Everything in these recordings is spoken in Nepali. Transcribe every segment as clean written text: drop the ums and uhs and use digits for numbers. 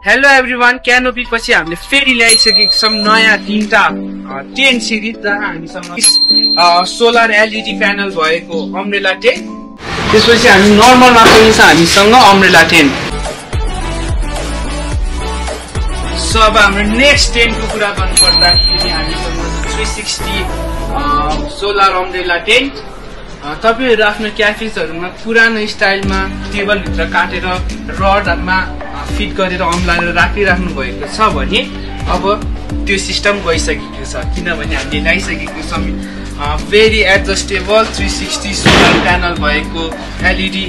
हेलो एभ्रीवान, क्यानोपी पछि हामीले फेरि ल्याइसकेको छौँ नयाँ 3टा 10 सिरिज जहाँ हामीसँग सोलर एलईडी प्यानल भएको अम्ब्रेला 10, त्यसपछि हामी नर्मलमा पनि छ हामीसँग अम्ब्रेला 10। सो अब हाम्रो नेक्स्ट 10 को कुरा गर्नुपर्दाखेरि हामीसँग 360 सोलर अम्ब्रेला 10। तपाईहरु आफ्नो क्याफेजहरुमा पुरानो स्टाइलमा टेबलभित्र काटेर रडमा फिट गरेर अम्लाएर राखिराख्नु भएको छ भने अब त्यो सिस्टम गइसकेको छ, किनभने हामीले ल्याइसकेको छौँ भेरी एडजस्टेबल 360 सोलर प्यानल भएको एलईडी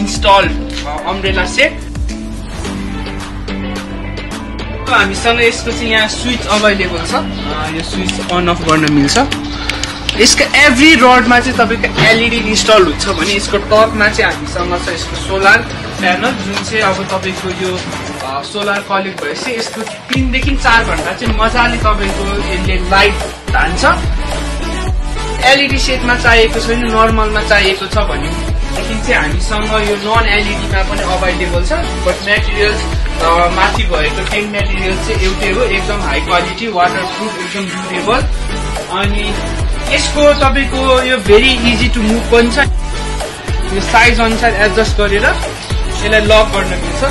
इन्स्टल्ड अम्ब्रेला सेट। हामीसँग यसको चाहिँ यहाँ स्विच अभाइलेबल छ, यो स्विच अन अफ गर्न मिल्छ। यसको एभ्री रडमा चाहिँ तपाईको एलईडी इन्स्टल हुन्छ भने यसको टपमा चाहिँ हामीसँग छ यसको सोलर प्यानल, जुन चाहिँ अब तपाईको यो सोलर कलेक्ट भएपछि यसको 3 देखि 4 घण्टा चाहिँ मजाले तपाईको यसले लाइट तान्छ। एलईडी सेटमा चाहिएको छैन, नर्मलमा चाहिएको छ भनेदेखि चाहिँ हामीसँग यो नन एलईडीमा पनि अभाइलेबल छ। बट मेटेरियल्स माथि भएको 10 मेटेरियल्स चाहिँ एउटै हो, एकदम हाई क्वालिटी, वाटरप्रुफ, एकदम ड्युरेबल। अनि यसको तपाईको यो भेरी इजी टु मुभ पनि छ, यो साइज अनुसार एडजस्ट गरेर यसलाई लक गर्न मिल्छ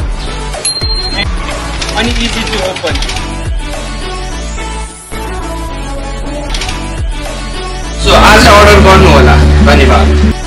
अनि इजी टु ओपन। सो आज अर्डर गर्नु होला, धन्यवाद।